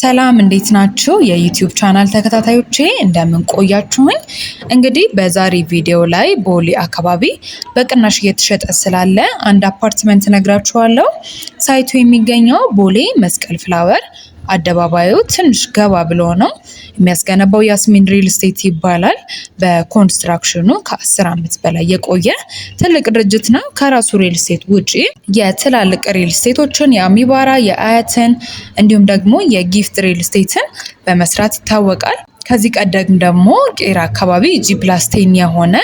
ሰላም እንዴት ናችሁ? የ YouTube channel ተከታታዮቼ እንደምን ቆያችሁኝ? እንግዲህ በዛሬ ቪዲዮ ላይ ቦሌ አካባቢ በቅናሽ እየተሸጠ ስላለ አንድ አፓርትመንት ነግራችኋለሁ። Site ኡ የሚገኘው ቦሌ መስቀል ፍላወር አደባባዩ ትንሽ ገባ ብሎ ነው። የሚያስገነባው ያስሚን ሪል ስቴት ይባላል። በኮንስትራክሽኑ ከ10 ዓመት በላይ የቆየ ትልቅ ድርጅት ነው። ከራሱ ሪል ስቴት ውጪ የትላልቅ ሪል ስቴቶችን የአሚባራ፣ የአያትን እንዲሁም ደግሞ የጊፍት ሪል ስቴትን በመስራት ይታወቃል። ከዚህ ቀደም ደግሞ ቄራ አካባቢ G+10 የሆነ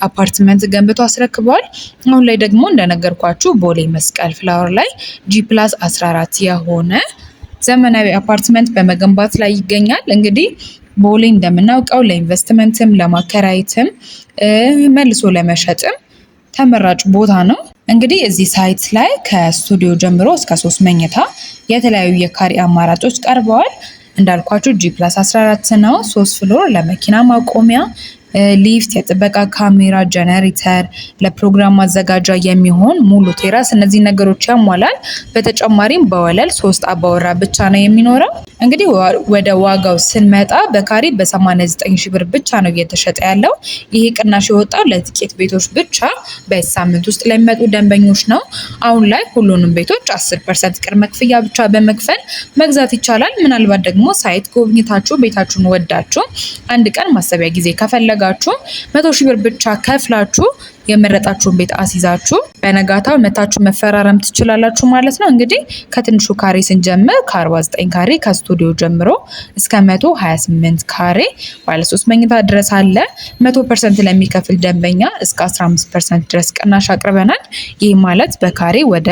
አፓርትመንት ገንብቶ አስረክበዋል። አሁን ላይ ደግሞ እንደነገርኳችሁ ቦሌ መስቀል ፍላወር ላይ G+14 የሆነ ዘመናዊ አፓርትመንት በመገንባት ላይ ይገኛል። እንግዲህ ቦሌ እንደምናውቀው ለኢንቨስትመንትም ለማከራየትም መልሶ ለመሸጥም ተመራጭ ቦታ ነው። እንግዲህ እዚህ site ላይ ከስቱዲዮ ጀምሮ እስከ ሶስት መኝታ የተለያዩ የካሬ አማራጮች ቀርበዋል። እንዳልኳችሁ G+14 ነው። ሶስት floor፣ ለመኪና ማቆሚያ፣ ሊፍት፣ የጥበቃ ካሜራ፣ ጀነሬተር፣ ለፕሮግራም ማዘጋጃ የሚሆን ሙሉ terrace፣ እነዚህ ነገሮች ያሟላል። በተጨማሪም በወለል ሶስት አባወራ ብቻ ነው የሚኖረው። እንግዲህ ወደ ዋጋው ስንመጣ በካሬ በ89 ሺህ ብር ብቻ ነው እየተሸጠ ያለው። ይሄ ቅናሽ የወጣው ለጥቂት ቤቶች ብቻ በሳምንት ውስጥ ለሚመጡ ደንበኞች ነው። አሁን ላይ ሁሉንም ቤቶች 10% ቅድመ ክፍያ ብቻ በመክፈል መግዛት ይቻላል። ምናልባት ደግሞ site ጎብኝታችሁ ቤታችሁን ወዳችሁ አንድ ቀን ማሰቢያ ጊዜ ከፈለጋችሁ 100,000 ብር ብቻ ከፍላችሁ የመረጣችሁን ቤት አስይዛችሁ በነጋታው መታችሁ መፈራረም ትችላላችሁ ማለት ነው። እንግዲህ ከትንሹ ካሬ ስንጀምር ከ49 ካሬ ከስቱዲዮ ጀምሮ እስከ 128 ካሬ ባለ 3 መኝታ ድረስ አለ። 100% ለሚከፍል ደንበኛ እስከ 15% ድረስ ቅናሽ አቅርበናል። ይህ ማለት በካሬ ወደ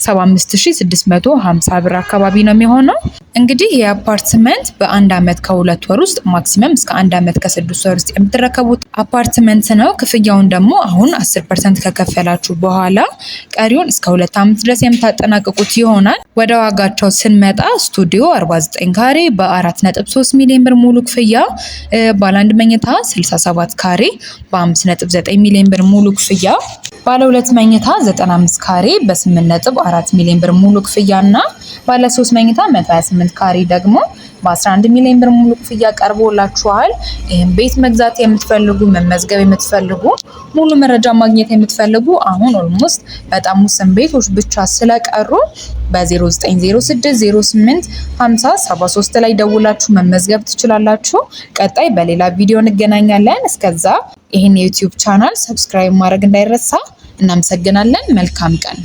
75650 ብር አካባቢ ነው የሚሆነው። እንግዲህ ይህ አፓርትመንት በአንድ አመት ከ2 ወር ውስጥ፣ maximum እስከ አንድ አመት ከ6 ወር ውስጥ የምትረከቡት አፓርትመንት ነው። ክፍያውን ደግሞ አሁን 10% ከከፈላችሁ በኋላ ቀሪውን እስከ 2 ዓመት ድረስ የምታጠናቅቁት ይሆናል። ወደ ዋጋቸው ስንመጣ ስቱዲዮ 49 ካሬ በ4.3 ሚሊዮን ብር ሙሉ ክፍያ፣ ባለ አንድ መኝታ 67 ካሬ በ5.9 ሚሊዮን ብር ሙሉ ክፍያ፣ ባለ ሁለት መኝታ 95 ካሬ በ8.4 ሚሊዮን ብር ሙሉ ክፍያ እና ባለ ሶስት መኝታ 128 ካሬ ደግሞ በ11 ሚሊዮን ብር ሙሉ ክፍያ ቀርቦላችኋል። ይህም ቤት መግዛት የምትፈልጉ፣ መመዝገብ የምትፈልጉ፣ ሙሉ መረጃ ማግኘት የምትፈልጉ አሁን almost በጣም ውስን ቤቶች ብቻ ስለቀሩ በ0906 08 50 73 ላይ ደውላችሁ መመዝገብ ትችላላችሁ። ቀጣይ በሌላ ቪዲዮ እንገናኛለን። እስከዛ ይህን የ YouTube channel subscribe ማድረግ እንዳይረሳ። እናመሰግናለን። መልካም ቀን።